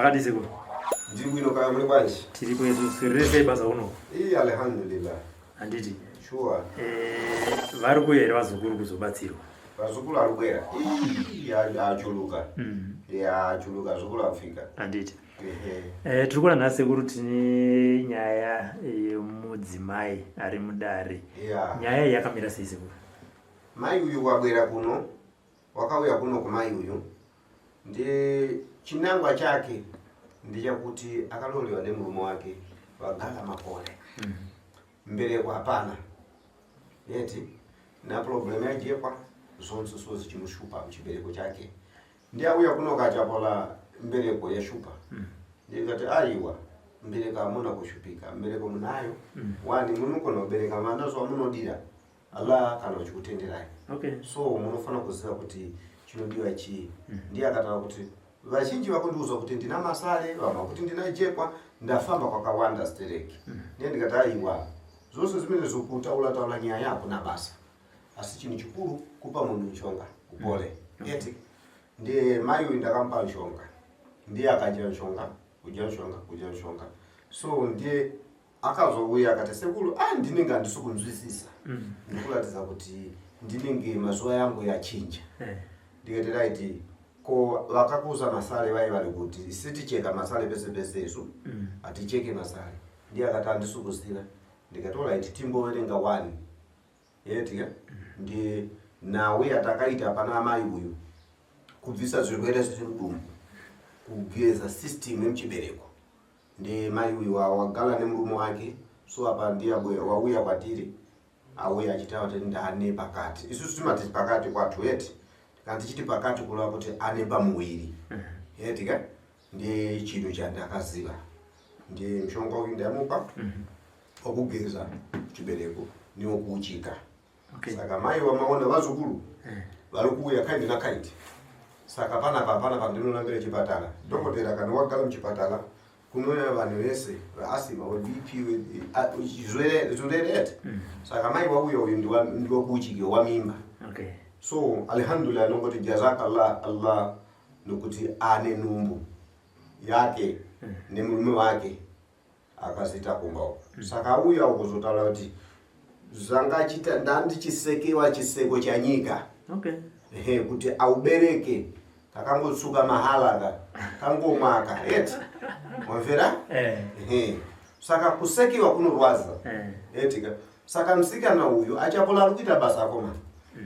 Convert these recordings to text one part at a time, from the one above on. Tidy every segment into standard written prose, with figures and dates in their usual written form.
Makadii sekuru? Ndiri bwino kaya muli bwanji? Tiri kwetu sirire basa uno. Ii alhamdulillah. Handiti. Sure. Eh, vari kuuya here vazukuru kuzobatsirwa? Vazukuru ari kuera. Ii achuluka. Ya achuluka zukuru afika. Handiti. Ehe. Eh, tiri kuona nhasi sekuru tine nyaya yemudzimai ari mudare. Ya. Nyaya iyi yakamira sei sekuru? Mai uyu wabwera kuno, wakauya kuno kumai uyu. Ndi chinangwa chake ndechekuti akalolewa nemurume wake vagara makore. Mbereko hapana. Yeti na problem yajekwa zonse so zichimushupa muchibereko chake. Ndiye auya kuno kachapola mbereko yashupa. Ndikati aiwa mbereko hamuna kushupika mbereko munayo. Wani munogona kubereka vana zvamunodira Allah kana uchikutenderai. Okay. So munofanira kuziva kuti chinodiwa chii. Ndiye akataura kuti vazhinji vakundiudza kuti ndina masare, vamwe kuti ndina jekwa, ndafamba kwakawanda stereki. Ndiye ndikati aiwa zvose zvimene zvokutaura taura nyaya hakuna basa. Asi chinhu chikuru kupa munhu mushonga upore. Eti ndiye mai uyu ndakamupa mushonga. Ndiye akadya mushonga, kudya mushonga, kudya mushonga. So ndiye akazouya akati sekuru ah ndinenge handisi kunzwisisa. Ndikuratidza kuti ndinenge mazuva yangu yachinja. Ndikati right ko vakakuza masare vai vari kuti isi ticheka masare pese pese isu haticheke masare. Ndiye akati handisi kuziva. Ndikati alright timboverenga one. Yeti ndi nhau yatakaita pana amai uyu kubvisa zvirwere zviri mudumbu kugeza system yemuchibereko. Ndi mai uyu wagara nemurume wake so apa ndiye wauya kwatiri auya achitaura kuti ndane pakati. Isusu timati pakati kwathu eti kana tichiti pakati kureva kuti ane pamuviri. Eti ka ndi chinhu chandakaziva. Ndi mushonga uyu ndamupa wokugeza chibereko newokuuchika. Okay. Saka mai wamaona vazukuru vari kuuya kind na kind. Saka panapa hapana pandinonambira chipatara. Dhokotera kana wagara muchipatara kunouya vanhu vese vaasima weBP zvirwere eti. Saka mai wauya uyu ndiwakuuchikiwa wamimba. Okay. So alhamdulillah nongoti jazakallah Allah nokuti ane nhumbu yake nemurume wake akazita kumba uko. Saka auya kuzotaura kuti zvangachita ndandichisekewa chiseko chanyika. Okay. Ehe, kuti aubereke kakangotsuka mahala ka kangomwaka eti wamvera. Ehe. Saka kusekiwa kunorwadza. Eti ka saka musikana uyu achapola ari kuita basa akoma.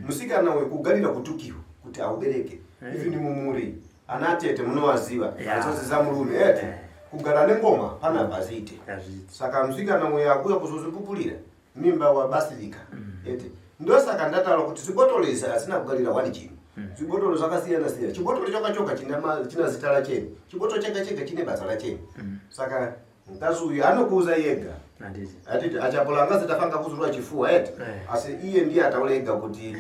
Musikana uyu kugarira kutukiwa kuti aubereke. Even mumuri ana tete munowaziva atsotsi murume eti kugara nengoma pana bhaziite. Hazviiti. Saka musikana uyu akuya kuzozvipupurira mimba wabasirika. Eti ndosaka ndataura kuti zvibotoro izvi hazvina kugarira wani chinhu. Zvibotoro zvakasiyana siyana. Chibotoro choga choga china zita racheni. Chibotoro chega chega chine basa racheni. Saka mukadzi uyu anokuuza yega. Handiti. Atiti achapola angazi tafanga kuzurwa chifuwa eti. Asi iye ndiye ataura ega kuti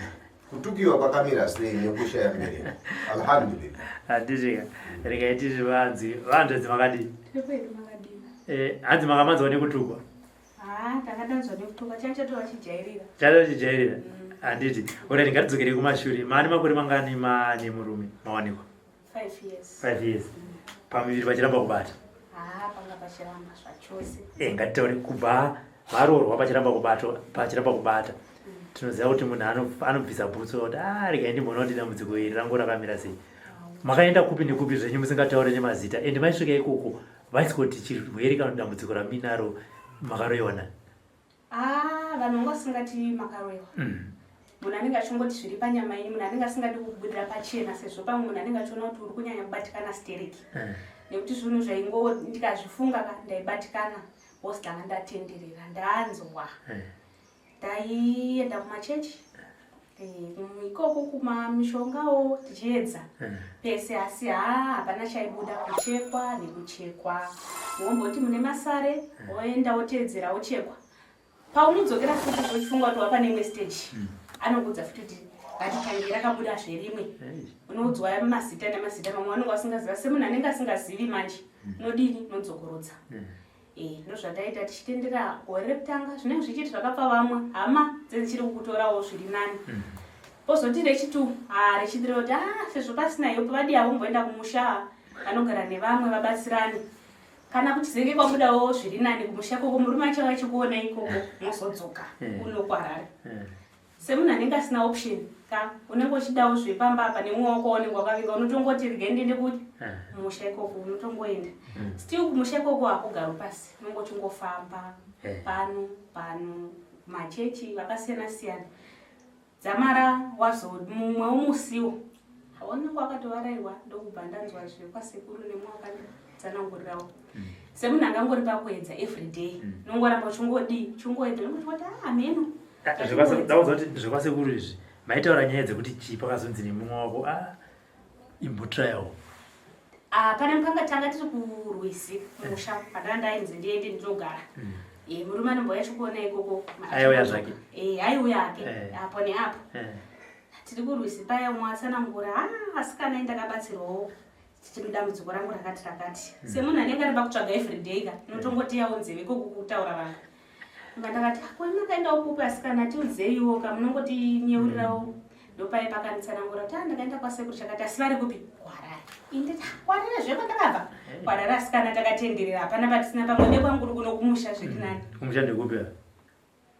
kutukiwa kwakamira sei nekushaya mbereko. Alhamdulillah. Handiti ka. Regai titi vanzi vanzvedzi makadii? Tiri kwedu makadii. Hanzi makamanzwa nekutukwa. Ah, takadanzwa nekutukwa changu chatova chijairira. Chatova chijairira. Handiti. Alright, ngatidzokerei kumashure. Maane makore mangani maane murume mawanikwa? 5 years. 5 years. Pamuviri pachiramba kubata. Ah, panga pachiramba zvachose. Ngatitaure kubva varoorwa pachiramba kubatwa, pachiramba kubata. Tinoziva kuti munhu anobvisa bhutsu kuti regai ndimboona kuti dambudziko iri rangu rakamira sei. Makaenda kupi nekupi zvenyu musingataure nemazita ende maisvika ikoko vaisikuti chirwere kana dambudziko raminaro makaroiwa nani? Ah, vanhu vanga vasingati makaroiwa. Munhu anenge achingoti zviri panyama yenyu, munhu anenge asingadi kukubudira pachena sezvo pamwe munhu anenge achiona kuti uri kunyanya kubatikana stereki. Nekuti zvinhu zvaingo ndikazvifunga ka ndaibatikana because ndanga ndatenderera ndanzwa. Ndaienda kumachechi ikoko kumamishongawo tichiedza pese asi hapana chaibuda, kuchekwa nekuchekwa. Womboti mune masare woenda woteedzera wochekwa. Paunodzokera futi uchifunga kuti wapa neimwe stage anokuudza futi kuti ngatitange rakabuda zverimwe. Unoudzwa mazita nemazita mamwe anenge asingaziva semunhu anenge asingazivi manje unodini unodzokorodza. Ndozvataita tichitendera gore rekutanga zvinenge zvichiti zvakapfa vamwe hama dzedzichiri kukutorawo zviri nani. Pozoti rechitu, rechitiri kuti sezvo pasina help vadii avo mboenda kumusha. Vanogara nevamwe vabatsirane. Kana kuchizenge kwabudawo zviri nani kumusha ikoko, murume achava achikuona ikoko, mozodzoka kuno kuHarare. Semunhu anenge asina option ka, unenge uchidawo zvepamba apa nemumwe wako waunenge wakavinga, unotongoti regai ndiende kuti kumusha ikoko, unotongoenda. Still kumusha ikoko hakugari pasi, unenge uchingofamba pano pano, machechi vakasiyana siyana. Dzamara wazo mumwe womusiwo haona kwakatovarairwa, ndokubva ndanzwa zvekwasekuru nemwe wakanditsanangurirawo. Semunhu angangori pakuedza everyday, unongoramba uchingodii, uchingoedza, unongoti ah, hameno. Ndaudza kuti zvekwasekuru izvi maitaura nyaya dzekuti chii, pakazonzi nemumwe wako, ah, imbotrayawo? Ah, pane mukanga tanga tiri kurwizi musha pandanga ndainzi ndiende ndinogara. Murume anombouya achikuona ikoko. Aiuya zvake? Aiuya hake apo neapo. Tiri kurwizi paya, umwe atsanangura, ah, asikana ndakabatsirwawo tichiri dambudziko rangu rakati rakati. Semunhu anenge ari pakutsvaga everyday ka, unotongotiyawo nzeve ikoko kutaura vanhu. Ndakati, ko makaendawo kupi asikana, tiudzeiwo ka, munongotinyeurirawo. Ndopai pakanditsanangura kuti, ah, ndakaenda kwasekuru chakati, asi vari kupi? KuHarare. Inditi kuHarare zvekwandakabva kuHarare asikana, takatenderera, hapana patisina, pamwe nekwanguri kuno kumusha zviri nani. Kumusha ndekupi?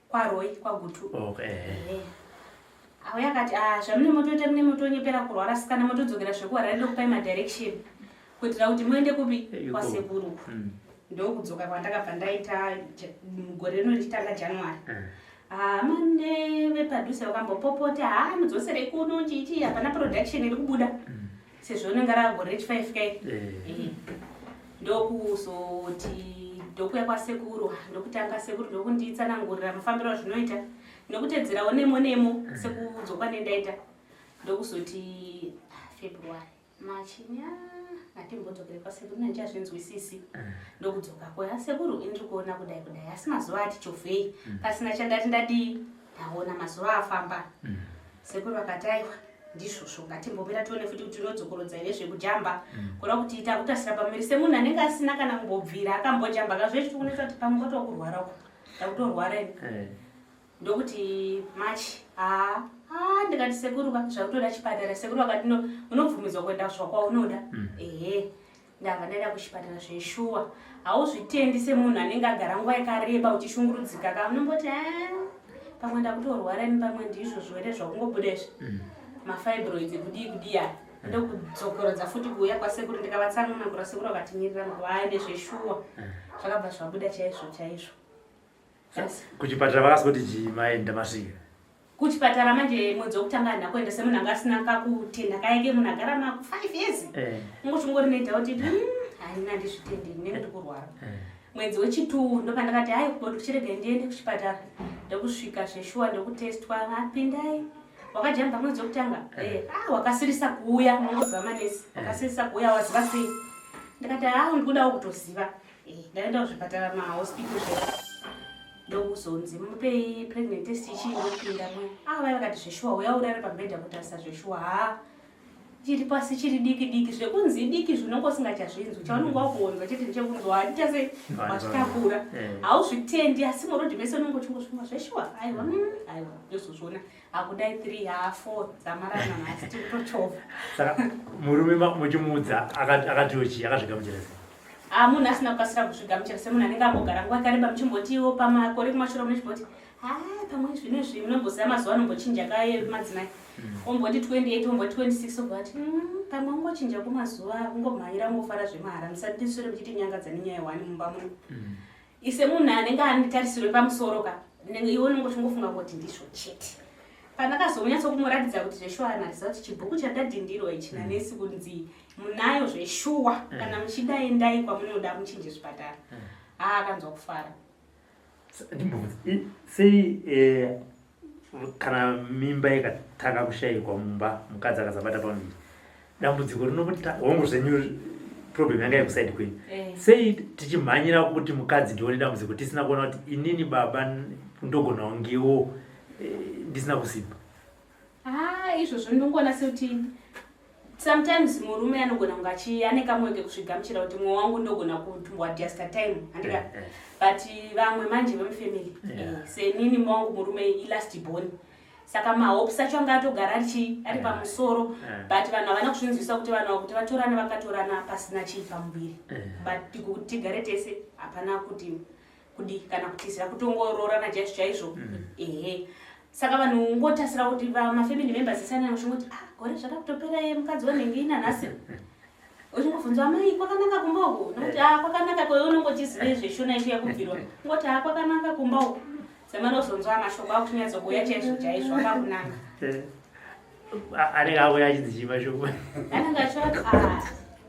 KwaRoi, kwaGutu. Auya akati, ah, zvamune motoita, mune motonyepera kurwara asikana, motodzokera zvekuHarare, ndokupai madirection kuitira kuti muende kupi? Kwasekuru. Ndokudzoka kwandakabva ndaita gore rino richitanga January. Mane vepadhuze vakambopopota, ha, mudzoserei kuno, chichi, hapana production iri kubuda sezvo unenge ragore rechi5 kai. Ndokuzoti ndokuya kwasekuru, ndokutanga sekuru ndokunditsanangurira mufambiro wazvinoita, nokutedzerawo nemo nemo sekudzokwa nendaita. Ndokuzoti February, March, nya ngatimbodzokere kwasekuru, nandichazvinzwisisi. Ndokudzoka kweya, sekuru, indiri kuona kudai kudai, asi mazuva ati chovhei pasina chandati ndadii, ndaona mazuva afamba. Sekuru vakati, aiwa, ndizvozvo, ngatimbomira tione futi kuti tinodzokorodza here zvekujamba, kuda kuti takutasira pamuviri. Semunhu anenge asina kana kumbobvira akambojamba kazvechiti, unoita kuti pamwe kwatokurwara uko, ndakutorwara ini. Ndokuti March, haa, ndikati, sekuru ka, zvakutoda chipatara. Sekuru vakati, no, unobvumidzwa kuenda zvakwaunoda. Ehe, ndabva ndaenda kuchipatara. Zveshuwa hauzvitendi semunhu anenge agara nguva yakareba uchishungurudzika ka, unomboti, pamwe ndakutorwara ini, pamwe ndizvo zviwere zvakungobuda izvi, mafibroids, kudii kudii aya. Ndokudzokorodza futi kuuya kwasekuru, ndikavatsanangura. Sekuru vakatimirira nguva, aende, zveshuwa zvakabva zvabuda chaizvo chaizvo. Kuchipatara vakazoti chii maenda masvika? Kuchipatara manje, mwedzi wekutanga handina kuenda, semunhu anga asina kakutenda kaike, munhu agara ma 5 years ungochingori nedoubt, handina, handizvitendi, ndinenge ndikurwara. Mwedzi wechitu ndopandakati, hai, kuti chirega ndiende kuchipatara. Ndokusvika zveshuwa, ndokutestwa, apindai, wakajamba mwedzi wekutanga. Ah, wakasirisa kuuya, unongoziva manesi, wakasirisa kuuya, waziva sei? Ndikati, ha, ndikudawo kutoziva. Ndaenda kuzvipatara, mahospital zve, ndokuzonzi mupei pregnant test ichii. Ndokupinda mwe, ah, vai vakati, zveshuwa uya urare pamubhedha kutarisa. Zveshuwa, ha, chiri pasi chiri diki diki, zvekunzi diki zvinonge usingachazvinzwi, chaunenge wakuonzwa chete ndechekunzi waita sei, wazvitakura. Hauzvitendi, asi murodhi mese unenge uchingozvinwa, zveshuwa, aiwa, aiwa, ndozozviona hakudai 3, ha, 4 dzamarana nhasi tiri kutochovha. Saka murume muchimuudza akatiwo chii? Akazvigamuchira sei? Ah, munhu asina kukasira kuzvigamuchira, semunhu anenge ambogara nguva yakareba muchimbotiwo pamakore kumashure, muchimboti, ha, pamwe zvinezvi, munomboziva mazuva anombochinja kaye madzimai, omboti 28, omboti 26, obati pamwe ungochinja kumazuva, ungomhanyira, ungofara zvemahara, musati tiswere muchiti nyangadza nenyaya one mumba muno. Ise munhu anenge anetarisiro yepamusoro ka, iwe unenge uchingofunga kuti ndizvo chete. Pandakazonyatso-kumuratidza kuti zveshuwa anarisa kuti chibhuku chandadhindirwa ichi nanesi kunzi munayo zveshuwa, kana muchida endai kwamunoda, muchinje zvipatara, haa, akanzwa kufara. Ndimbobvunza, sei kana mimba ikatanga kushayikwa mumba, mukadzi akasabata pamuviri, dambudziko rinokuti hongu zvenyu problem yanga yekusaidi kwenyu, sei tichimhanyira kuti mukadzi ndione dambudziko, tisina kuona kuti inini baba ndogona kungewo ndisina kusimba? Ah, izvozvo ndinongoona sekuti sometimes murume anogona kunge achi ane kamwe kekuzvigamuchira kuti mwoyo wangu ndogona kutomboadjusta time, handika? But vamwe manje vemufamily, senini wangu murume ilast born. Saka mahopes acho anga atogara ari chii, ari pamusoro. But vanhu havana kuzvinzwisa kuti vanhu vakuti vatorana vakatorana pasina chii pamuviri. But kuti tigare tese hapana kuti kudi kana kutizira kutongoroorana chaizvo chaizvo. Ehe. Saka vanhu ngotasira kuti mafamily members esana vachingoti ah gore zvakakutopera ye mukadzi wenhenge ina nhasi. Uchingobvunzwa amai kwakanaka kumba uku, nokuti ah kwakanaka kwewe unongochizive zveshona icho yakubvirwa. Ungoti ah kwakanaka kumba uku. Zamana uzonzwa mashoko akunyatsokuuya chaizvo chaizvo akakunanga. Anenge auya achinzi chii mashoko? Anenge achiati ah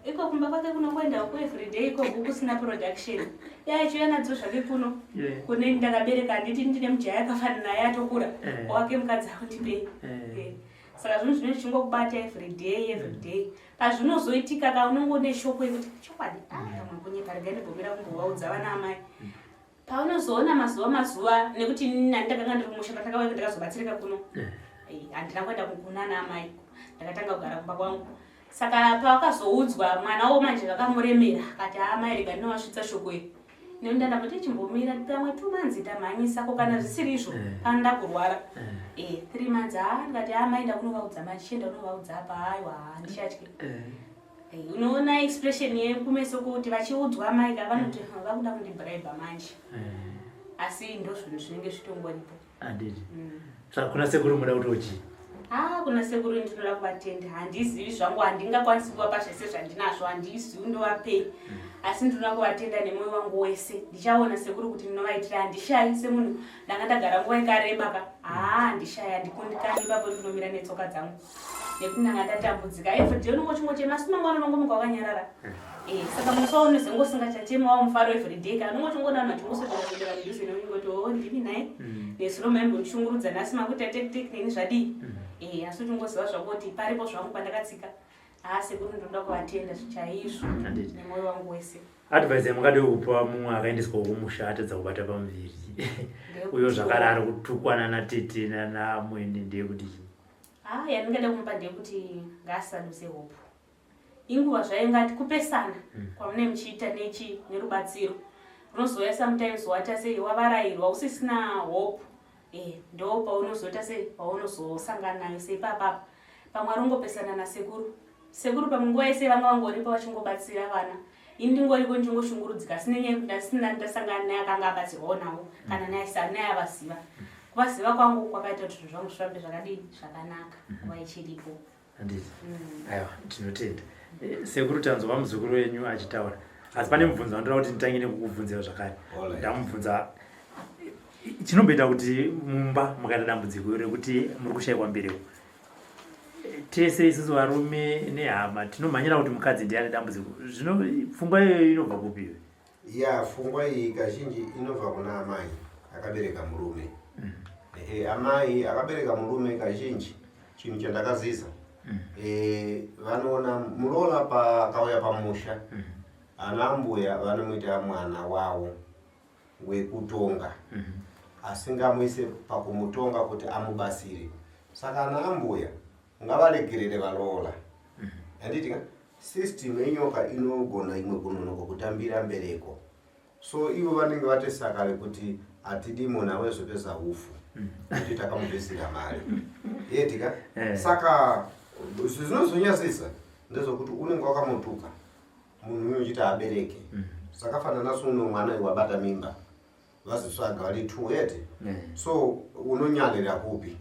iko kumba kwake kunongoenda uko everyday iko kusina production. Dai achiuya nadzo zvake kuno. Kune ndakabereka handiti ndine mujaya akafanana naye atokura. Wake mukadzi akundipei. Saka zvinhu zvinenge zvichingokubata everyday everyday. Pazvinozoitika ka unonge une shoko yekuti chokwadi ah pamwe kunyepa regai ndimbomira kumbovaudza vana amai. Paunozoona mazuva mazuva nekuti ini nani ndakanga ndiri kumusha pandakauya ndakazobatsirika kuno. Handina kuenda kunana amai, ndakatanga kugara kumba kwangu. Saka pavakazoudzwa mwana wo manje vakamuremera akati amai rega ndinovasvitsa shoko iri. Nekuti ndandamboti chimbomira pamwe 2 months ndamhanyisa ko kana zvisiri izvo panoda kurwara. 3 months ndikati amai ndakunovaudza manje chienda unovaudza apa aiwa handichatyi. Unoona expression yekumeso kuti vachiudzwa amai ka vanoti vakuda kundibribe manje. Asi ndozvinhu zvinenge zvitongoripo. Handiti. Saka kuna sekuru muda kuti uchii? Ah, kuna sekuru ndinoda kuvatenda. Handizivi zvangu, handingakwanisi kuvapa zvese zvandinazvo, handizivi ndovapei. Asi ndinoda kuvatenda nemwoyo wangu wese. Ndichaona sekuru kuti ndinovaitira, handishayi semunhu ndanga ndagara nguva yakareba ka. Ah, handishayi, handikundikani ipapo ndinomira netsoka dzangu. Nekuti ndanga ndatambudzika. Everyday unongo uchingochema, asi mangwana unongomuka wakanyarara. Saka musi waunozenge usingachachemi wava mufaro everyday ka unongo uchingoona vanhu vachingoswedera swedera mudhuze newe ungoti oh ndini nhai. Nezuro maimbondishungurudza nhasi makuita tek tek neni zvadii? Asi uchingoziva zvako kuti paripo zvangu pandakatsika. Ah, sekuru ndinoda kuvatenda chaizvo nemwoyo wangu wese. Advice yamungade kupa mumwe akaendeswa kumusha atadza kubata pamuviri uyo zvakare ari kutukwa nana tete nana amwene ndeyekuti chii? Ah, yandingada kumupa ndeyekuti ngaasaluse hope. Inguva zvayo ngati kupesana kwamune muchiita nechi nerubatsiro. Unozouya sometimes waita sei wavarairwa usisina hope. Ndo paunozoita sei paunozosangana nayo sei papapa. Pamwe arongopesana nasekuru. Sekuru pamwe nguva yese vanga vangoripo vachingobatsira vana. Ini ndingoriko ndichingoshungurudzika asi nenyaya yekuti ndasina ndasangana naye akanga abatsirwawo navo kana naye naye avaziva. Kuvaziva kwangu kwakaita kuti zvinhu zvangu zvifambe zvakadii zvakanaka nguva ichiripo. Handiti. Aiwa, tinotenda. Sekuru tanzwa muzukuru wenyu achitaura. Asi pane mubvunzo wandoda kuti nditange nekukubvunzira zvakare. Ndamubvunza chinomboita kuti mumba mukaita dambudziko rekuti muri kushaikwa mbereko. Tese isusu varume nehama tinomhanyira kuti mukadzi ndiye ane dambudziko. Zvino pfungwa iyoyo inobva kupi? Ya, pfungwa iyi kazhinji inobva kuna amai akabereka murume. Amai akabereka murume kazhinji chinhu chandakaziza. Vanoona muroora paakauya pamusha, ana ambuya vanomuita mwana wavo wekutonga. Asingamuise pakumutonga kuti amubatsire. Saka ana ambuya ngavaregerere varoora. Handiti ka? System yenyoka inogona imwe kunonoka kutambira mbereko. So ivo vanenge vatesaka vekuti hatidi munhu awezopedza hufu kuti takamubvisira mari. Yeti ka? Saka zvinozonyadzisa ndezvekuti unenge wakamutuka munhu uyu uchiti abereke. Zvakafanana seuno mwana uyu wabata mimba vazosvaga vari 2 yeti. So unonyarira kupi?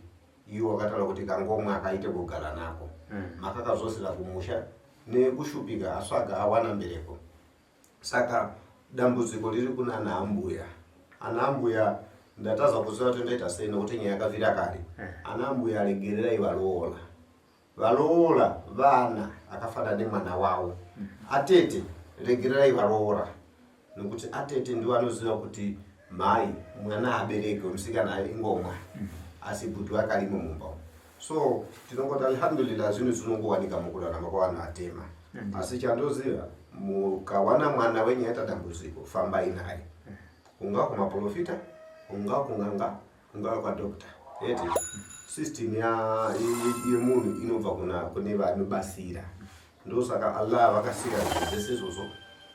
Iwe wakataura kuti kangomwe akaite kugara nako. Makakazosira kumusha nekushupika asvaga awana mbereko. Saka dambudziko riri kuna ana ambuya. Ana ambuya ndataza kuziva kuti ndoita sei nekuti nyaya yakabvira kare. Ana ambuya regererai varoora. Varoora vana akafanana nemwana wavo. Atete regererai varoora. Nekuti atete ndiwo anoziva kuti mai mwana abereke musikana ingomwa. Asi bhuti wakarimo mumba umu. So tinongoti alhamdulillah zvinhu zvinongowanika mukurarama kwavanhu vatema. Asi chandoziva mukawana mwana wenyu aita dambudziko fambai naye. Ungava kumaprofita, ungava kun'anga, ungava kwadoctor. Eti system yemunhu inobva kune vanobatsira. Ndosaka Allah vakasika zvinhu zvese izvozvo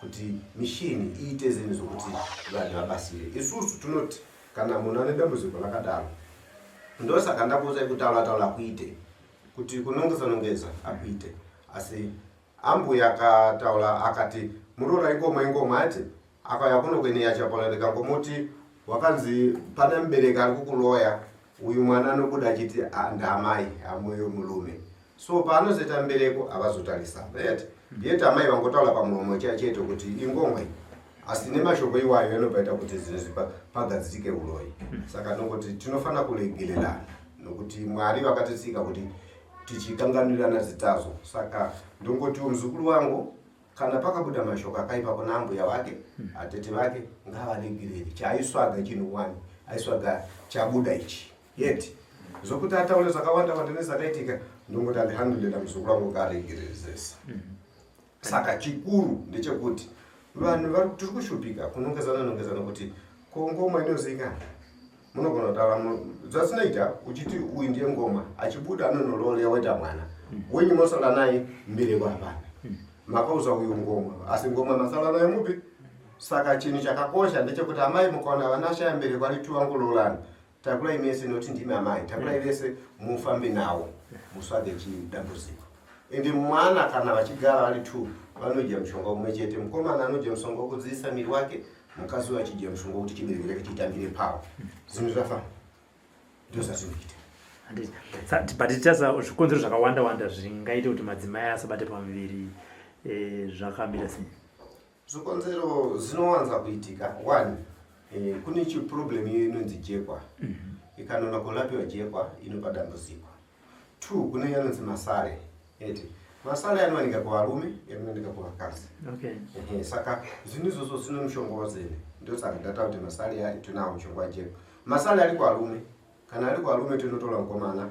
kuti mishini iite zvinhu zvokuti vanhu vabatsire. Isusu tinoti kana munhu ane dambudziko rakadaro Ndosaka ndakuudzai kutaura taura kuite kuti kunongeza nongeza akuite, asi ambuya akataura akati muroora ingoma ingoma ati akauya kuno kwene yachapola ndikangomuti wakanzi pane mubereki ari kukuloya uyu mwana anobuda achiti ah, ndaamai amoyo murume so paanozoita mbereko havazotarisana yet yet amai vangotaura pamuromo chete kuti ingomwe asi nemashoko iwayo anopaita kuti zvinhu pagadzirike uroyi. Saka nongoti tinofanira kuregererana nokuti Mwari vakatitsika kuti tichikanganwirana zitadzo. Saka ndongotiwo muzukuru wangu kana pakabuda mashoko akaipa kuna ambuya vake atete vake ngavaregerere. Chaaiswaga chinhu wani aiswaga chabuda ichi yet zvokuti ataure zvakawanda wanda nezvakaitika ndongoti alhamdulillah muzukuru wangu ngaaregerere. Saka chikuru ndechekuti vanhu tiri kushupika kunongezana nongezana kuti ko ngoma inoziikana munogona kutaura zvasinoita uchiti uyu ndiye ngoma achibuda anonololea woita mwana wenyu mosala naye mbereko hapana makauza uyu ngoma asi ngoma masala naye mupi. Saka chinhu chakakosha ndechekuti amai mukaona vana shaya mbereko ari tu vangololana takurai mese nokuti ndimi amai takurai vese mufambe nawo musvage chidambudziko. Ende mwana kana vachigara vari two vanodya mushonga umwe chete. Mukomana anodya mushonga wekudziisa miri wake, mukadzi uyo achidya mushonga wekuti chibereko chake chitambire pawo. Zvinhu zvafamba ndozvazvinoita. But tichasa zvikonzero zvakawanda wanda zvingaite kuti madzimai asabate pamuviri zvakamira sei? Zvikonzero zvinowanza kuitika one kune chiproblem iyo inonzi jekwa. Ikanona kulapiwa jekwa inopa dambudziko. Two, kune yanonzi masare eti masare anowanika kuvarume anowanika kuvakadzi. Saka zvinhu izvozvo zvine mushonga wazene. Ndosaka ndataura kuti masare ari tinawo mushonga wajekwa. Masare ari kuvarume, kana ari kuvarume tinotora mukomana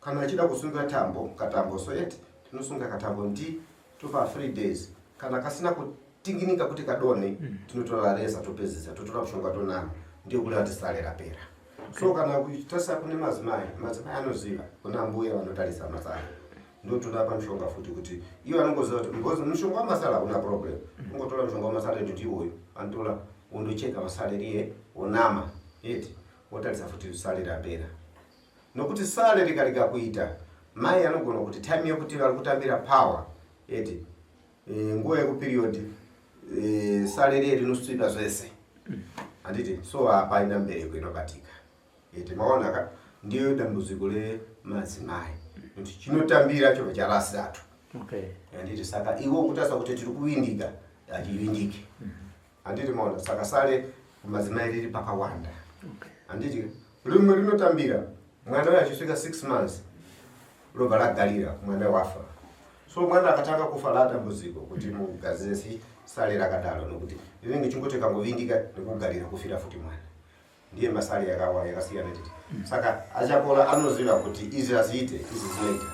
kana achida kusunga tambo katambo so eti tinosunga katambo ndi topa 3 days kana kasina kutinginika kuti kadonhe tinotora reza topedzisa totora mushonga tonama ndiyo kuda kuti sare rapera. So kana kutarisa kune madzimai, madzimai anoziva kuna mbuya vanotarisa masare ndotoda pamushonga futi kuti ivo anongoziva kuti because mushonga wamasare hauna problem. Ungotora mushonga wamasare ndoti iwoyo anotora wondocheka masare riye wonama eti wotarisa futi sare rapera. Nokuti sare rikarega kuita mai anogona kuti time yekuti vari kutambira power eti nguva yekuperiod sare riye rinosviba zvese handiti so hapaina mbereko inobatika eti maona ka ndiyo dambudziko remadzimai kuti chinotambira chobva charasiratu handiti. Saka iwe ukutarisa kuti tiri kuvindika hachivindiki handiti maona. Saka sare madzimai riri pakawanda handiti. Rimwe rinotambira mwana uyo achisvika 6 months robva ragarira mwana wafa. So mwana akatanga kufa radambudziko kuti mugadzire sare rakadaro nokuti rinenge chingoti kangovindika nekugarira kufira futi mwana. Ndiye masare yakawa yakasiyana titi. Saka achapola anoziva kuti izvi hazviite izvi zvinoita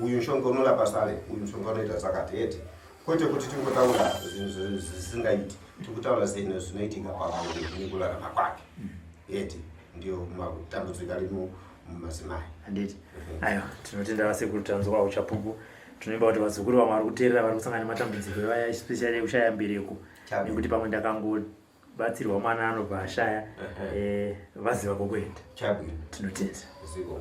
uyu mushonga unorapa sare uyu mushonga unoita zvakati eti kwete kuti tingotaura zvinhu zvisingaiti tikutaura zvinhu zvinoitika pamunhu nekurarama kwake eti ndiyo matambudziko ari mumadzimai. Handiti aiwa tinotenda vasekuru tanzwa uchapupu. Tinoimba kuti vazukuru vamwe vari kuteerera vari kusangana nematambudziko ivaya especially ekushaya mbereko nekuti pamwe ndakangobatsirwa mwana anobva ashaya vaziva kwokuenda. Tinotenda. Ziko.